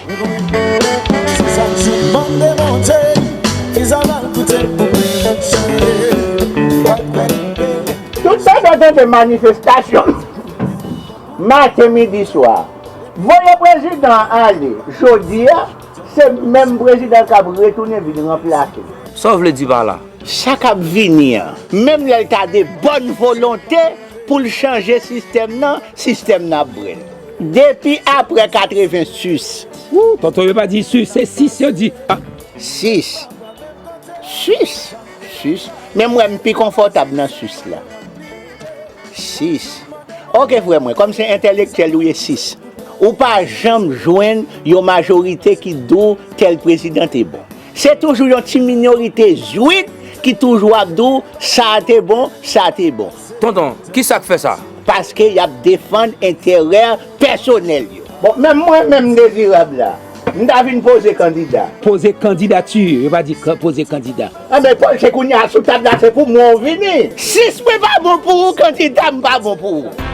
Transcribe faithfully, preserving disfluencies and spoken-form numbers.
Se sa k sou bande monte, Izabel koute pou mwen chante. Tout sa sa tande manifestasyon maten, midi, swa. Voye prezidan an ale jodi a, se menm prezidan k ap retounen vin ranplase l. Sa w vle di pa la? Sa k ap vini an, menm lè l ta de bòn volonte pou l chanje sistèm nan, sistèm nan ap bwè l. Depi apre katrevensis. Tonton yo pa di sis, se sis yo di. Ah. Sis. Sis. Sis. Men mwen m pi konfòtab nan sis la. Sis. Oke frè mwen, kòm se entèlektyèl ou ye sis. Ou pa janm jwenn yon majorite ki di w tèl prezidan te bon. Se toujou yon ti minorite zwit ki toujou ap di w sa a te bon, sa a te bon. Tonton, kisa k fè sa? Paske y ap defann enterè pèsonèl yo. Bon, menm mwen menm Dezirab la, m ta vin poze kandida. Poze kandidati, yo pa di poze kandida. Anben Pòl, se kounye a sou tab la, se pou mwen w vini. Sis mwen pa bon pou ou, kandida m pa bon pou ou.